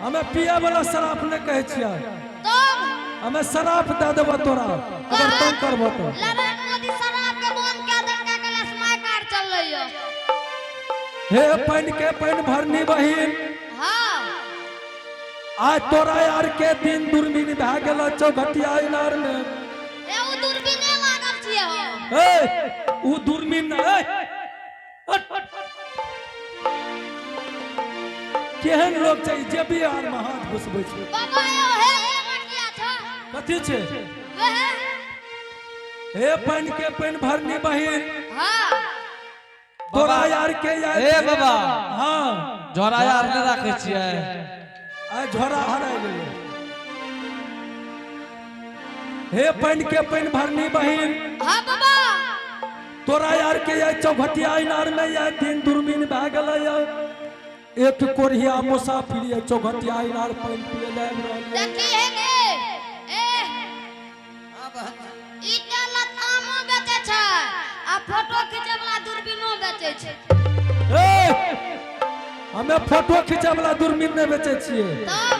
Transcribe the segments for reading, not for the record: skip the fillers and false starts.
हमे पिए वाला शराब नहि कहै छियै। तब? हमे शराब दए देबो तोरा अगर तंग करबो तो। नरेंद्र मोदी शराब के बंद कए देलकै, कल स्मार्ट कार्ड चललै यो। हे पानि के पानि भरनी बहिन। हाँ। आज तोरा यार के दिन दूरबीन भए गेल चौखटिया इनार में। ए उ दूरबीने लागल छियै हो। ए उ दूरबीन नै, ए, हट। केहन लोग छै जे भी यार में हाथ घुसबै छै। बाबा यो हे हे मटिया छ। कथी छै? वहे। हे पानि के पानि भरनी बहिन। हाँ। तोरा यार के यार। ए बाबा। हाँ। झोरा यार नहि राखै छियै। आ झोरा हराय गेलै। हे पानि के पानि भरनी बहिन। हाँ बाबा। तोरा यार के यार चौखटिया इनार में यार दिन दूरबीन भए गेलै। एक कोढ़िया मुसाफिर ये चौखटिया इनार पानि पिए ले आबि रहल ये। देखी हे गे। ए। ई तऽ लतामो बेचै छै आ फोटो खींचै वाला दूरबीनो बेचै छै। ए, हमे फोटो खींचै वाला दूरबीन नहि बेचै छियै। तब?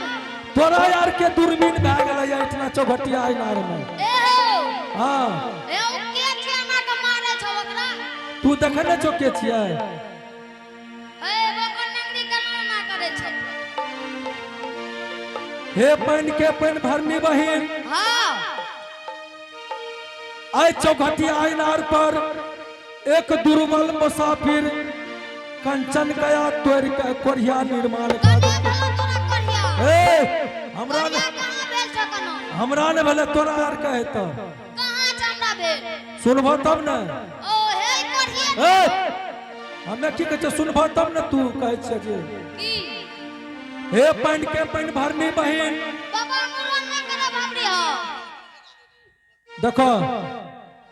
तोरा यार के दूरबीन भए गेलै एहिठिना चौखटिया इनार में। ए हो। हाँ। ए ओ के छै एना के मारै छौ ओकरा? तू देखै नहि छौ के छियै? ए ओकर नंगरी केना एना करै छै? हे पानि के पानि भरनी बहिन। हाँ। आइ चौखटिया इनार पर एक दुर्बल मुसाफिर कंचन गया तोड़ के कोढ़िया निर्माण कर। कने भेलौ तोरा कोढ़िया? ए हमरा कोढ़िया कहाँ भेल छौ कनो? हमरा ने भेलै, तोरा आर के हेतौ। कहाँ छै हमरा भेल? सुनबो तब ने। ओ हे कोढ़िया। ए हमे की कहै छियै, सुनबो तब ने तू कहै छियै जे। की? हे पानि के पानि भरनी बहिन। बाबा मुरन नहि करब हमरी हो। देखो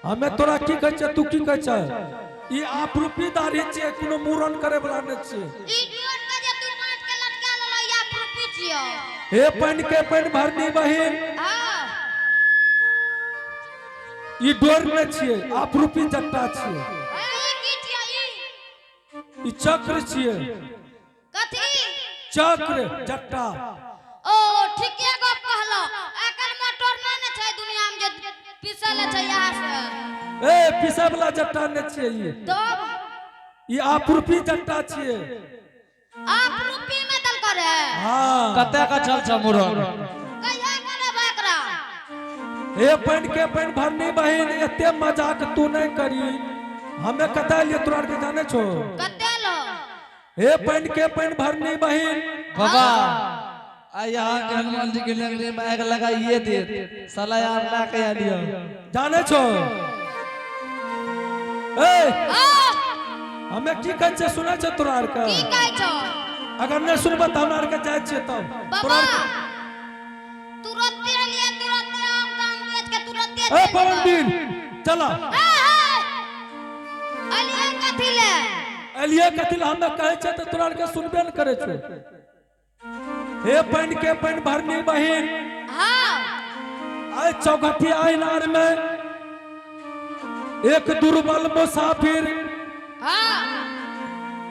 हमे तोरा की कहै छियै, तू की कहै छै? ई आपरूपी दाढ़ी छियै, कोनो मूड़न करे वाला नहि छियै। ई डोर के जे तू बाँट के लटका लेलौ या आपरूपी छियौ। हे पानि के पानि भरनी बहिन। हाँ। ई डोर नहि छियै, आपरूपी जट्टा छियै। ई की छियौ ई? ई चक्र छियै। कथी? चक्र जट्टा। ओ ठीके गप कहलौ। एकर मोटर नहि ने छै दुनिया में जे पिसल छै यहाँ से। ए पिसै वाला जट्टा नहि छियै ई। तब? ई आपरूपी जट्टा छियै। आपरूपी में दल करे। हाँ। कते का चल छ मुरन? कहिया करब एकरा? हे पानि के पानि भरनी बहिन, एते मजाक तू नहि करी। हमे कतऽ एलियै तोरा आरके जानै छौ? कते लो? हे पानि के पानि भरनी बहिन। बाबा आई यहाँ के हनुमान जी के नगरी में आग लगाइए देत साला यार ला के आलियो। जानै छौ? ए हाँ। हमे की कहै छियै सुनै छौ तोरा आरके? की कहै छौ? अगर नहि सुनबऽ तऽ हमरा आरके जाइ छियै तब। बाबा तोरा आरके तुरंते एलियै, तुरंते आम ताम बेच के तुरंते ए चलि जेबै। पवन वीर चला। ए, हे। एलियै कथी ले? एलियै कथी ले हमे कहै छियै तऽ तोरा आरके सुनबे नहि करै छौ। हे पानि के पानि भरनी बहिन। हाँ। आइ चौखटिया इनार में एक दुर्बल मुसाफिर हाँ।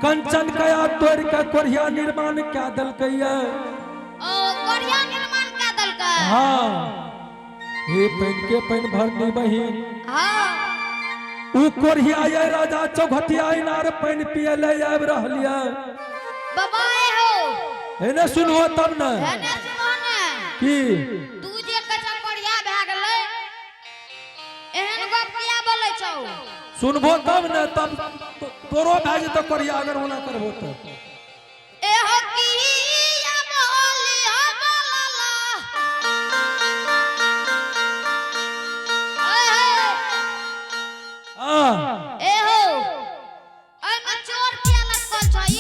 कंचन कया तोड़ के कोढ़िया निर्माण कए देलकै ये। ओ कोढ़िया निर्माण कए देलकै। हाँ। हे पानि के पानि भरनी बहिन। हाँ। उ कोढ़िया ये राजा चौखटिया इनार पानि पिए ले आबि रहल ये। बाबा ए हो। एने सुनहो तब ने। एने सुनहो ने। की? तू जे कच्चा कोढ़िया भए गेलै एहन गप किया बोलै छौ? सुनबो तब ने, तब तोरो भए जेतौ कोढ़िया अगर ओना करबो तऽ। ए हो की या बोली हो बोलला। ए हे। हाँ। ए हो। एहिमे चोर किया लटकल छौ ई?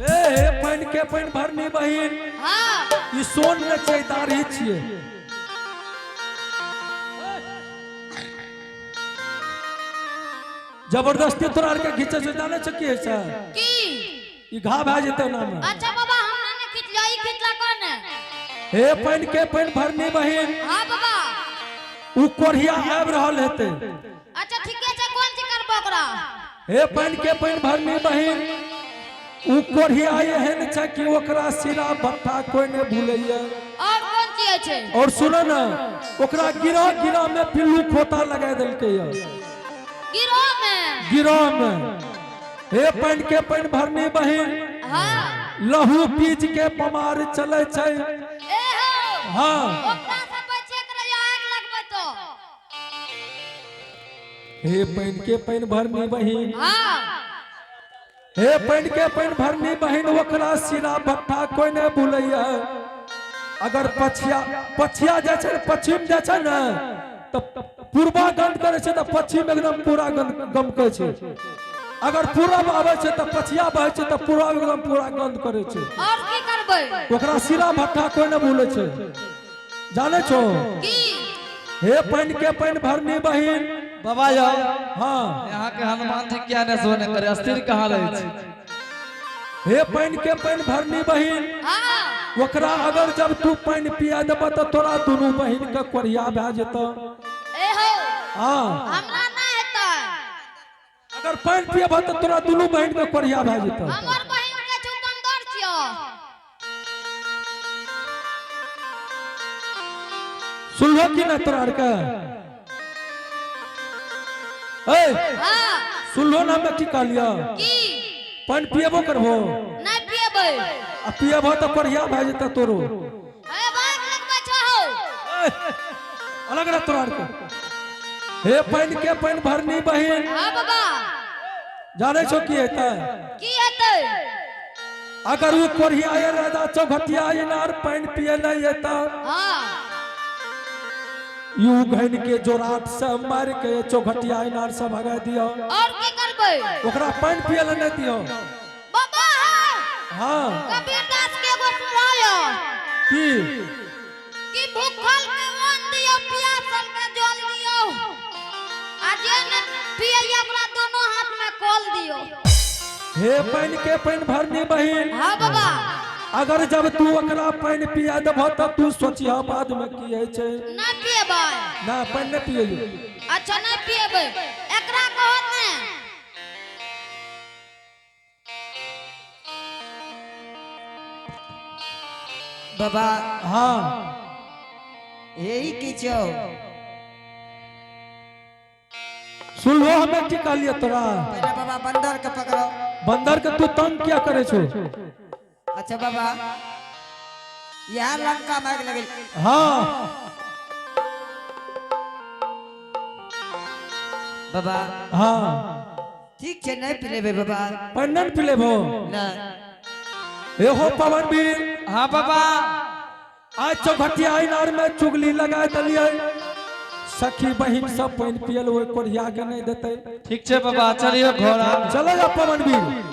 ए हे पानि के पानि भरनी बहिन। हाँ। ई सोन ने छै, दाढ़ी छियै। जबरदस्ती तोरा आरके घीचै छै, जानै छै की होइ छै? की? ई घाव भए जेतै ना में। अच्छा बाबा हमरा ने खींचलियो, ई खींचला कोन? हे पानि के पानि भरनी बहिन। हाँ बाबा। उ कोढ़िया आबि रहल हेतै। अच्छा ठीके छै, कोन चीज करबो ओकरा? हे पानि के पानि भरनी बहिन। उ कोढ़िया एहन छै कि ओकरा सिरा भट्ठा कोई नहि भूलैया। और कोन चीज छै? और सुनो ने, ओकरा गिरह गिरह में पिल्लू खोता लगा देलकै या। गिरोह में? गिरह में। हे पानि के पानि भरनी बहिन, हाँ। लहू पीज के पमार चले छै। ए हो। हाँ। ओकरा से बचे के रहियो, आग लगबै तो। हे पानि के पानि भरनी बहिन, हाँ। हे पानि के पानि भरनी बहिन, ओकरा सिरा भट्ठा कोई नहि भूलैया। अगर पछिया पछिया जाइ छै, पश्चिम जाइ छै ने, तऽ पूर्वा गंध करै छै, तऽ पश्चिम एकदम पूरा गंध गमकै छै। अगर पूरब आबै छै तऽ पछिया बहै छै, तऽ पूरब एकदम पूरा गंध करै छै। और की करबै? ओकरा सिरा भट्ठा कोई नहि भूलै छै, जानै छो? की? हे पानि के पानि भरनी बहिन। बाबा यौ। हाँ। यहाँ के हनुमान जी क्या ने सोने करे, स्थिर कहाँ रहे छै? हे पानि के पानि भरनी बहिन, हाँ। ओकरा अगर जब तू पानि पिया देबह तऽ तोरा दुनू बहिन के कोढ़िया भए जेतौ। ए हो। हाँ। हमरा नहि हेतै। अगर पानि पियबह तऽ तोरा दुनू बहिन के कोढ़िया भए जेतौ। हमर बहिन के छौ बंदर छियो। सुनलो कि नहि तोरा आरके? ए। हाँ। सुनलो ना हमे की कहलियौ? की? पानि पियबो करबो? नहि पियबै। आ पियबहो तऽ कोढ़िया भए जेतौ तोरो। हे बाग लगबै छौ हौ। ए, अलग रह तोरा आरके। हे पानि के पानि भरनी बहिन, हाँ बाबा। जानै छौ की हेतै? की हेतै? अगर वो कोढ़िया ये राजा चौखटिया इनार पानि पिए नहीं एता, हाँ। You घन के जोराट से मार के चौखटिया इनार से भगा दियो। और की करबै? ओकरा पानि पिए ला नहीं दियो। बाबा हौ। हाँ। कबीर दास के एगो सुनायो। की? कि भूखल के अन्न दियो, प्यासल के जल दियो, आ जे न पियैया ओकरा दोनों हाथ में कल दियो। हे पानि के पानि भरनी बहिन, हाँ बाबा। अगर जब तू ओकरा पानि पिया देबह तब तू सोचिह बाद में की होइ छै। नहीं पियबै। ना, पानि नहीं पियैयो। अच्छा, नहीं पियबै। एकरा कहत ने। बाबा। हाँ। यही की छौ? सुनलो हमे की कहलियै तोरा? पहले बाबा बंदर के पकड़ो। बंदर के तू तंग किया करे छो? अच्छा बाबा, यहाँ लंका में आगि लगल। हाँ। बाबा। हाँ। ठीक छै, नहीं पिलेबै बाबा। पानि नहीं पिलेबो? नहीं। एहो पवन वीर। हाँ बाबा। आज चौखटिया इनार में चुगली लगा दिलियै, सखी बहिन सब पानि पियल ओहि कोढ़िया के नहीं देते। ठीक छै बाबा, चलियो घोड़ा। चलो जा पवन वीर।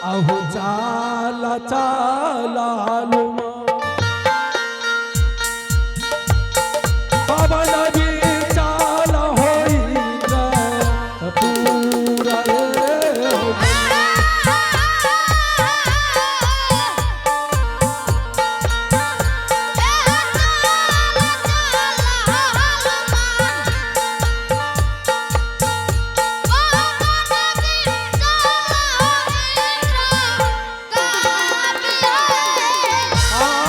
अहो चाला चाला हनुमान, पवन वीर चाला होई पूरा रे हो। आ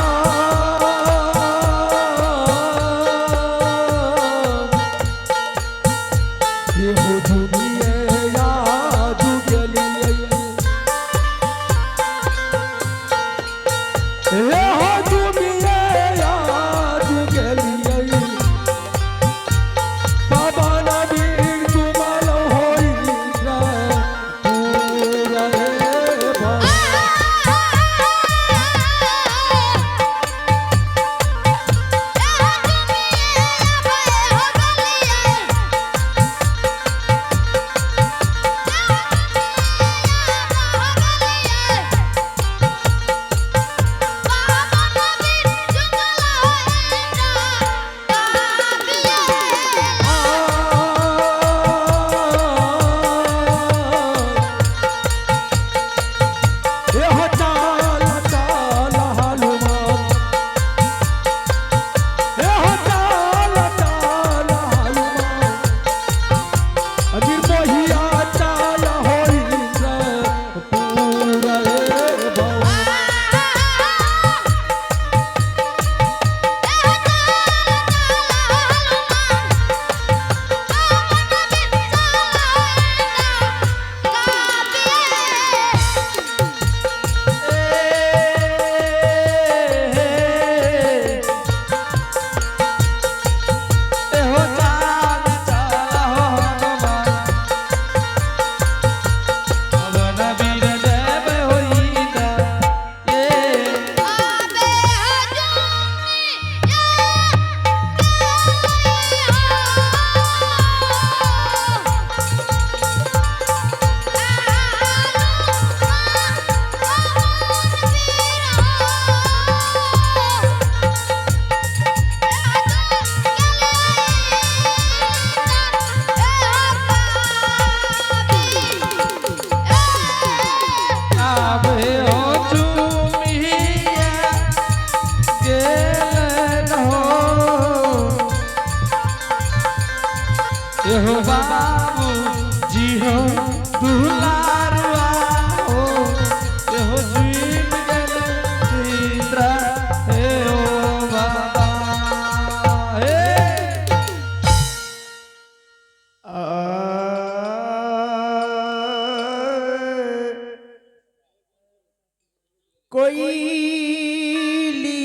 कोयली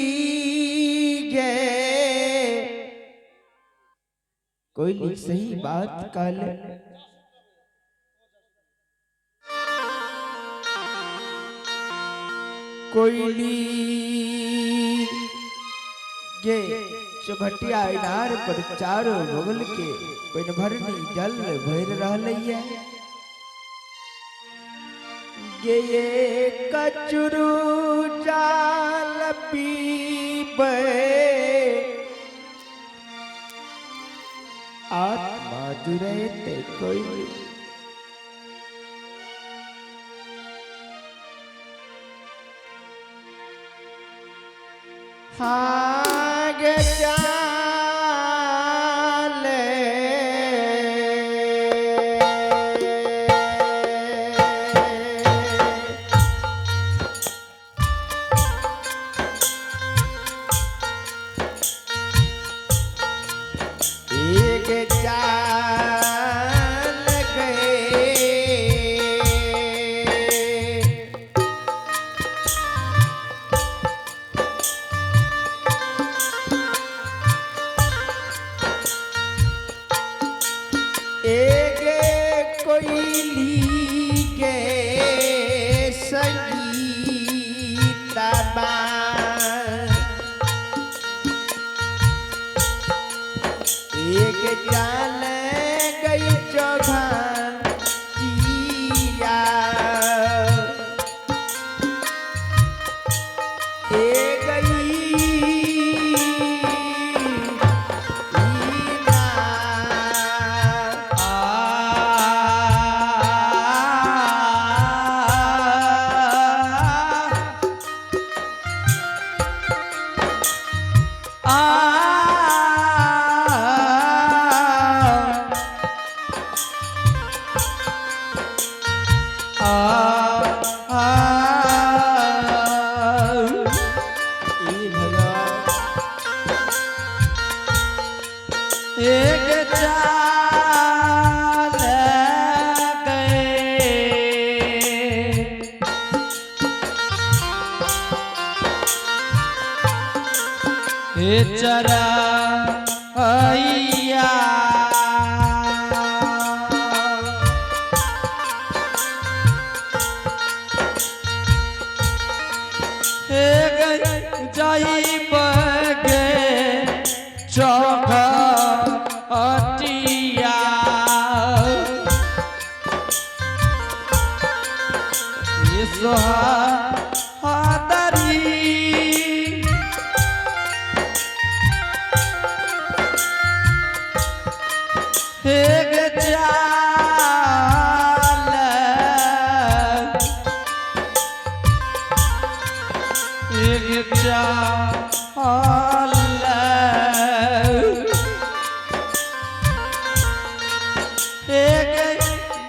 गे कोयली सही बात कहले। कोयली गे चौखटिया इनार पर चारों बगल के पनभरनी जल भर रहलैया। गे ये कचरू जाल पीबे आत्मा जुड़े कोयली। हागे चाले एक चाल गए एक कोयली के संगीतबा एक चाल गई चौघाटिया ए गई एक चाल गए हे चरा अइया हे गई जाई बगे चौखटिया ये सोहादरी एक चाल एक चाल एक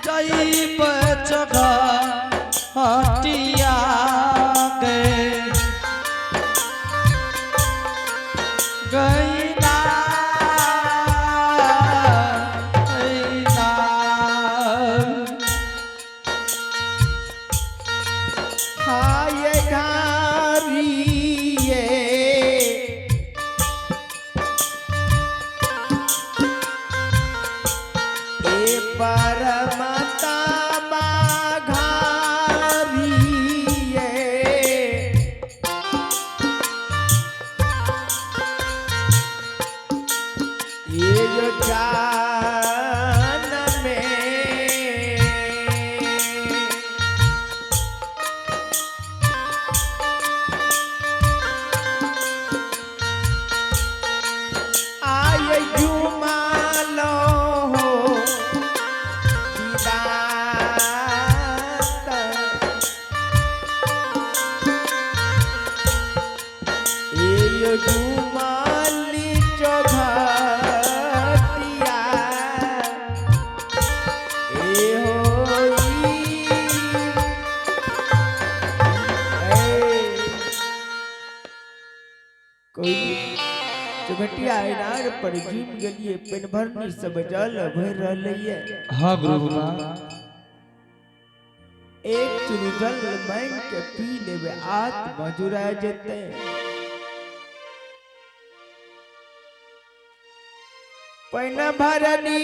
गई बचगा हटिया गए गई ना गई ना। हाय घारिए ए परमता घारिए ये जो जान में आय जुमालो हो दात ए जुमाली चौघटिया ए होई ए कोई चौघटिया इनार पर जुम गेलिए पेनभरनी सब जल भरि रहलैये। हाँ गुरु बाबा। एक चुरू जल मांग के पी लेबे आत्मा जुड़ा जेते। पैन भरनी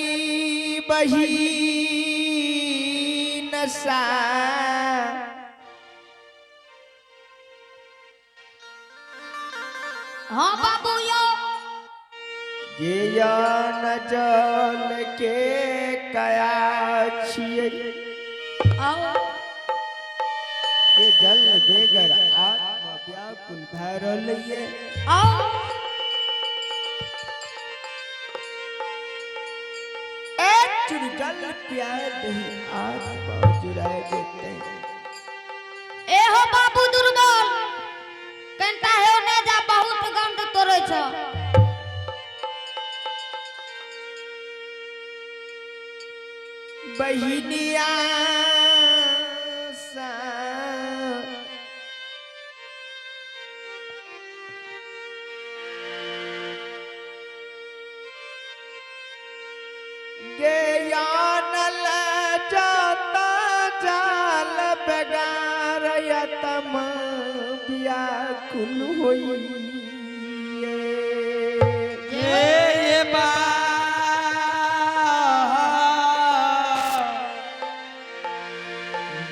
बही नशा हाँ बाबू यो ज्ञान जल के कया छियै आओ ये जल बेगर आत्मा व्याकुल भए रहलैये। आओ एक चुरू जल पिया दही आत्मा जुड़ा जेतै। ए हो बाबू दुर्बल कनता हे ने जा बहुत गंध तोरै छ। बहिनिया सा ज्ञान ले जाता जाल बगार यतम व्याकुल होइए। ये बा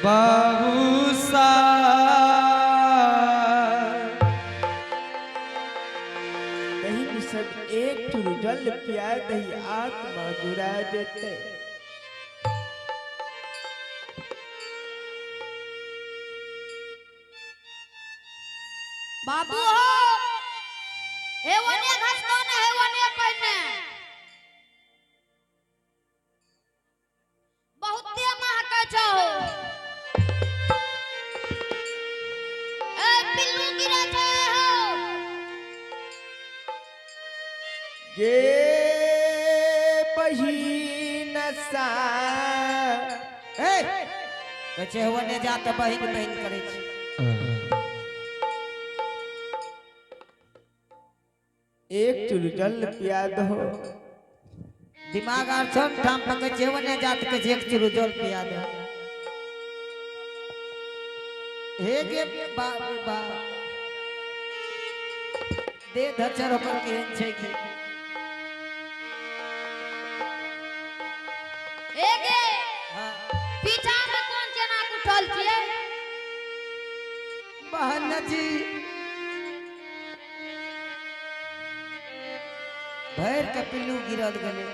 बाबू सा बहिन सब एक चुरू जल पिया दही आत्मा जुड़ा जेते। बाबू हो हे ओने घसको ने हे ओने पहिने बहुते महकै छौ। ए पिल्लू गिरै छै हो। गे बहिन सा ए कहै छै ओने जा तऽ बहिन बहिन करै छै। एक चुरू जल पिया दहो। दिमाग आर छौ ने ठाम पर, कहै छै ओने जा तऽ कहै छै एक चुरू जल पिया दे। हे गे बाप रे बाप, दे धचर ओकर केहन छै की। ए गे हाँ। पीछा में कोन चना उठल छियै? बहन जी भरि के पिल्लू गिरल गेलै।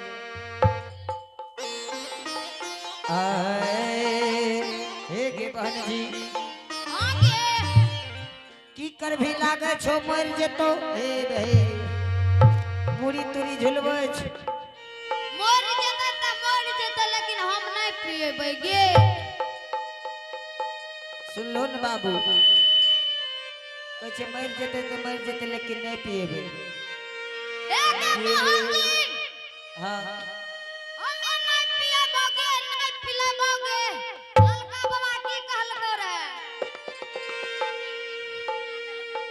आए हे गे बहन जी हाँ गे की करभी लागै छौ मरि जेतौ। हे रे मुड़ी तुड़ी झुलबै छै। मरि जेतै तऽ मरि जेतै लेकिन हम नहि पिएबै गे। सुनलो ने बाबू कहै छै मरि जेतै तऽ मरि जेतै लेकिन नहि पिएबै। ए गे मोहन जी हाँ हमे नहि पिएबो गे नहि पिलेबो गे। ललका बाबा की कहलको रहे?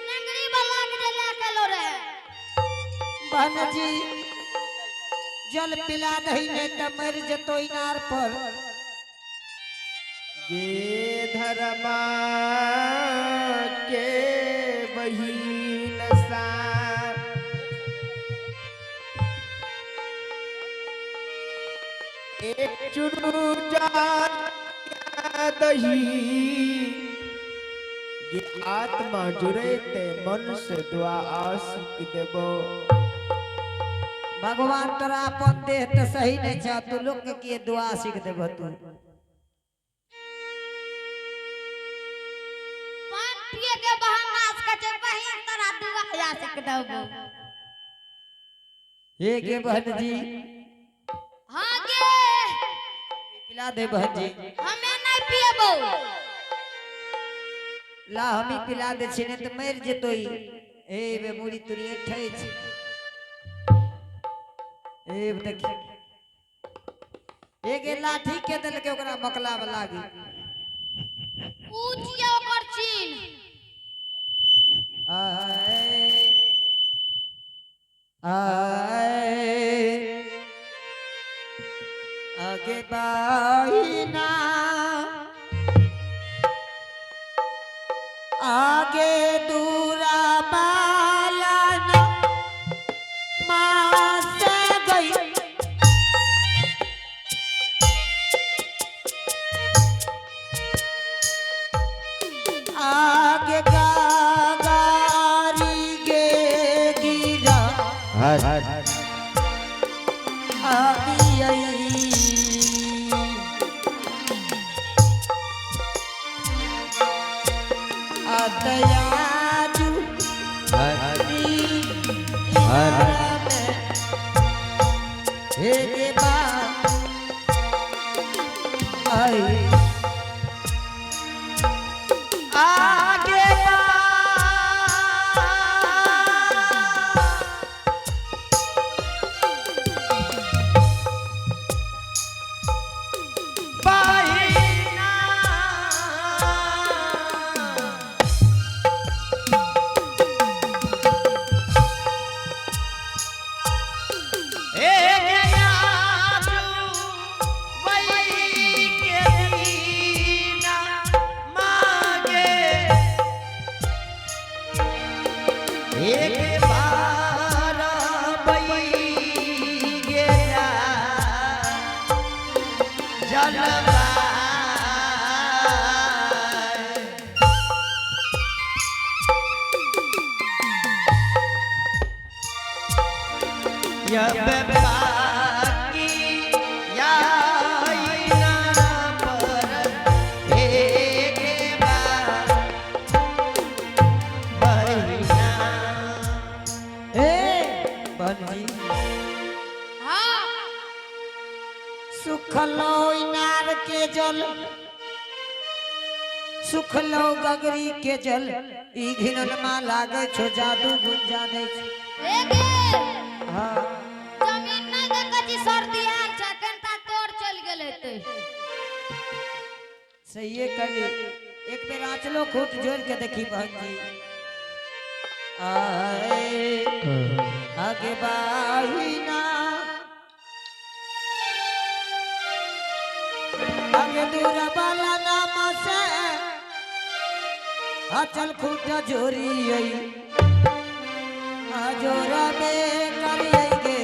नंगरी बाबा के जे लए के एलो रहे। बहन जी जल पिला दही नहीं तऽ मरि जेतौ इनार पर। गे धर्मा के बहिन सा एक चुरू जल दही गे आत्मा जुड़ेते मन से दुआ आशिक देबो। भगवान तोरा अपन देह तऽ सही नहीं छह तू लोग के किए दुआ सीख देबह तू। पान पिए के बहाना से कहै छै बहिन तोरा दुआ आशिक देबो। हे गे बहन जी हाँ गे पिला दे बहन जी। हमे नहीं पिएबो। ला हमी पिला दे छी नहीं तऽ मरि जेतो ई। हे बे मुड़ी तुड़ी ऐठै छै। हे देखी हे गे लाठी के देलकै ओकरा मकला में लागी। ऊ छियै ओकर चिन्ह। आए आए आगे बाहिना आगे दूरा बाला ना माँ से गई आगे गागारी गे गिरा आबी आई। आदयाजु हे गे बा आई आगे बा बहिना। जलवा बाकी या पर एक बहिना। हे बहन जी हाँ सुखलो इनार के जल सुखलो गगरी के जल ई घिनल मा लागे छो जादू गुण जाने छो। ए गे हाँ जमीन नहीं देखै छी सर्दी आयल छै केनता तोड़ चलि गेल हेतै। सही करी एक बेर आँचलो खूट जोड़ के देखी बहन जी आए आगे बाहिना आगे दूर वाला नाम से अचल खूट जोरी आई आजोरा में करी आई गे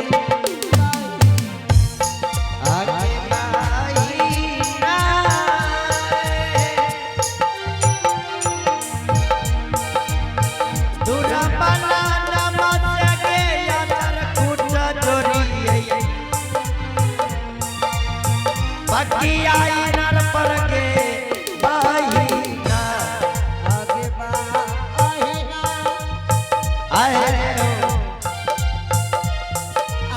आगे बाहिना। दूरा बाला नमक के यार खूट जोरी बाकी आई नर पर के बाहिना। आगे बाहिना आए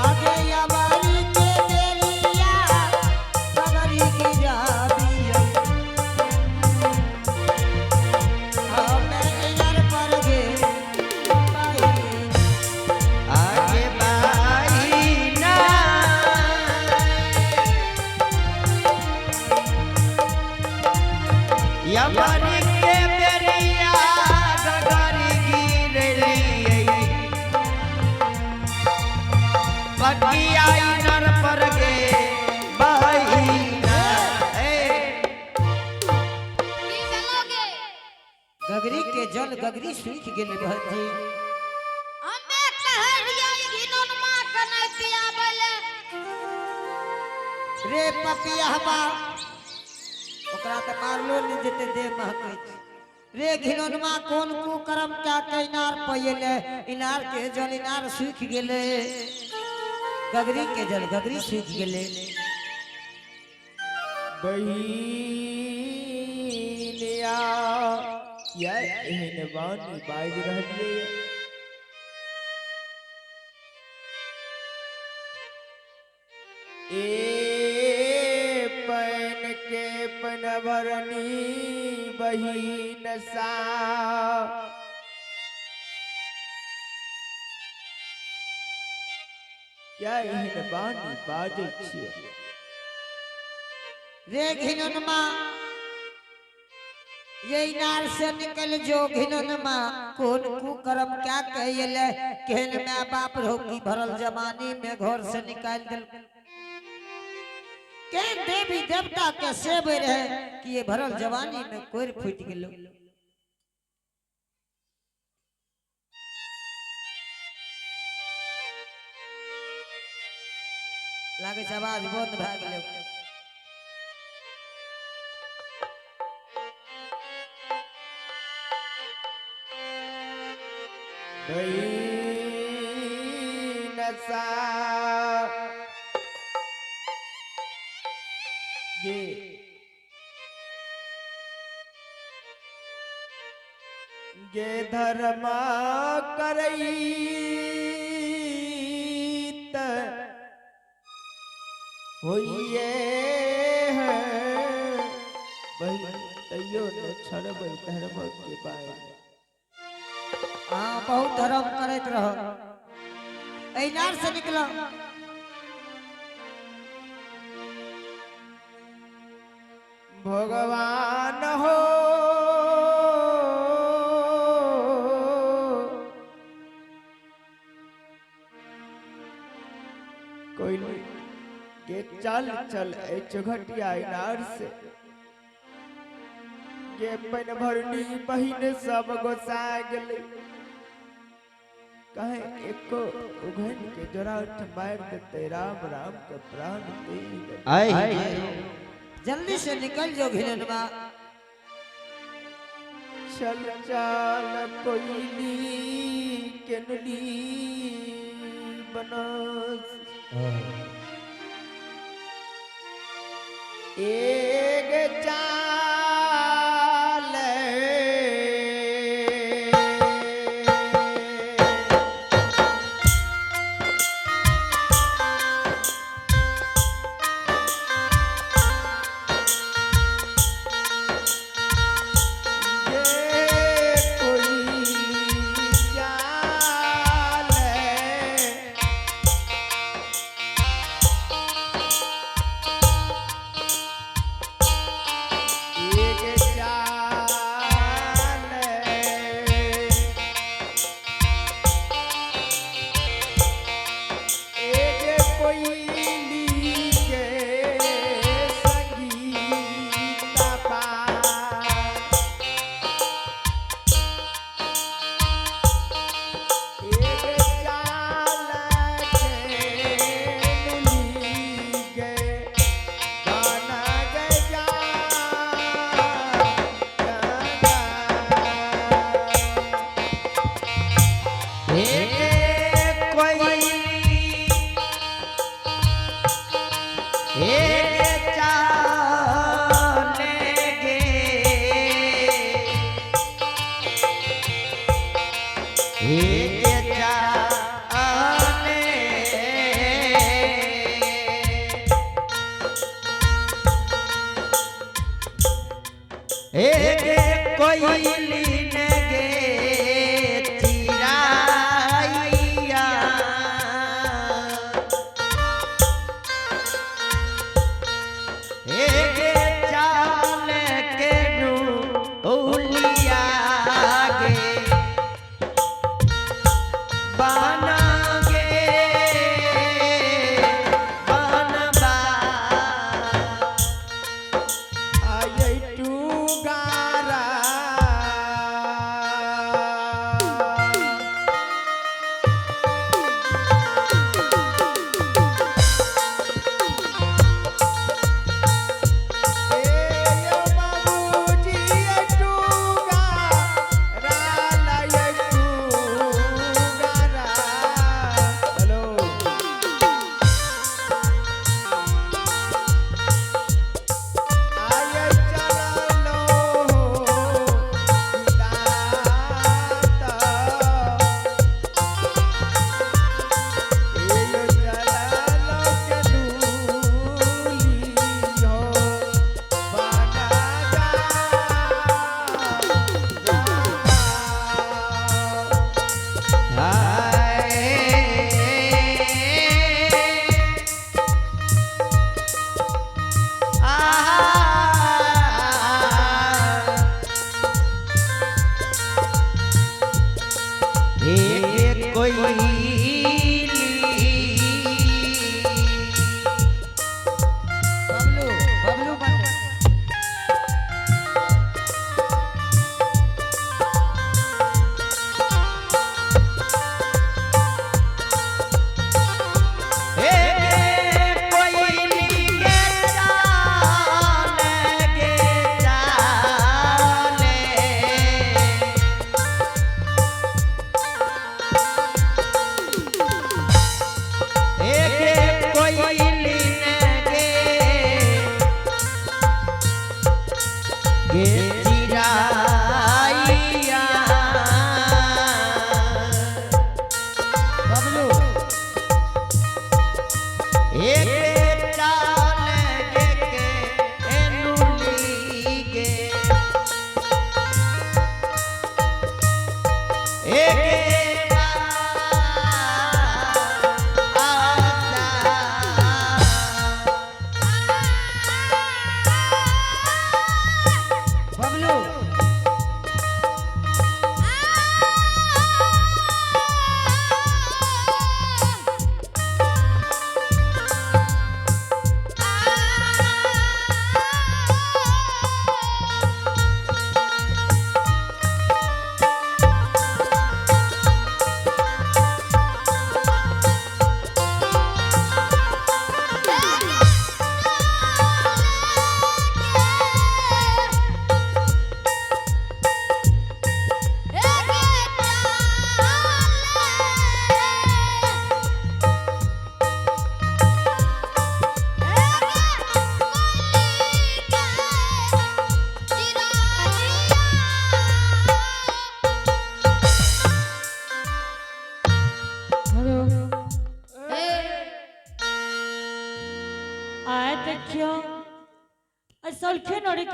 आगे यावारी के बेलिया बगरी की जाबिया हमें इधर पर गे बाहिना। आगे बाहिना। यमरी के बेरिया गगरी गिरली पकिया नर पर गे बाहिना। ए की भेलौ गे? गगरी के जल गगरी सूख गेल बहन जी हमे कहै रहियै ई घिनौन माँ के नहि पियाबै ले। रे पपिया ओकरा तऽ मारलो नहि जेते देह महकै छै। रे घिनौनमा कोन कुकर्म क्या के इनार पयले इनार के जल इनार सूख गेले गगरी के जल गगरी सूख गेले बहिनिया या एहन बानी बाजि रहलियै। ए पैन के पनभरनी बहिन सा क्या एहन बानी बाजै छियै? रे घिनौनमा ये इनार से निकल जो घिनौनमा कोन कुकर्म क्या कहिले केहन माय बाप रोकी भरल जवानी में घर से निकाल दिल केहन देवी देवता के सेब रहे कि ये भरल जवानी में कोर फूट गेलो। लागै छै आवाज बंद भए गेलै। बहिन सा गे गे धर्म करैत होइए है बहिन तैयो न छोड़बै धर्म के बाइन। हाँ, बहुत धर्म करैत रह। इनार से निकल। भगवान हो कोई के चल चल ए चौघटिया इनार से के पन भरनी बहिन सब गोसा गेलै। कहे एको उघन के जोड़ा उठ मार देते राम राम के प्राण दे देते। जल्दी से निकल जो घिननवा। चल चल कोइली केनली बनस एक चाल ये कोई चाल एक चाल एक कोयली के संगीत पा एक चाल के नुली के गाना गजा कोयली ने गे चिराइया एक चाल के डोलिया गे बना गे बनबा आई टू गारा।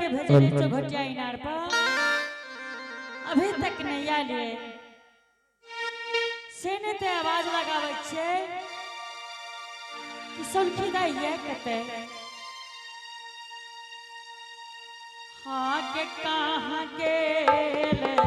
के भेजले चौघटिया इनार पर, अभी तक नहीं आयल ये। से ने ते आवाज लगाबै छियै कि सोलखी दाइ ये कतै। हाँ के कहाँ गेल।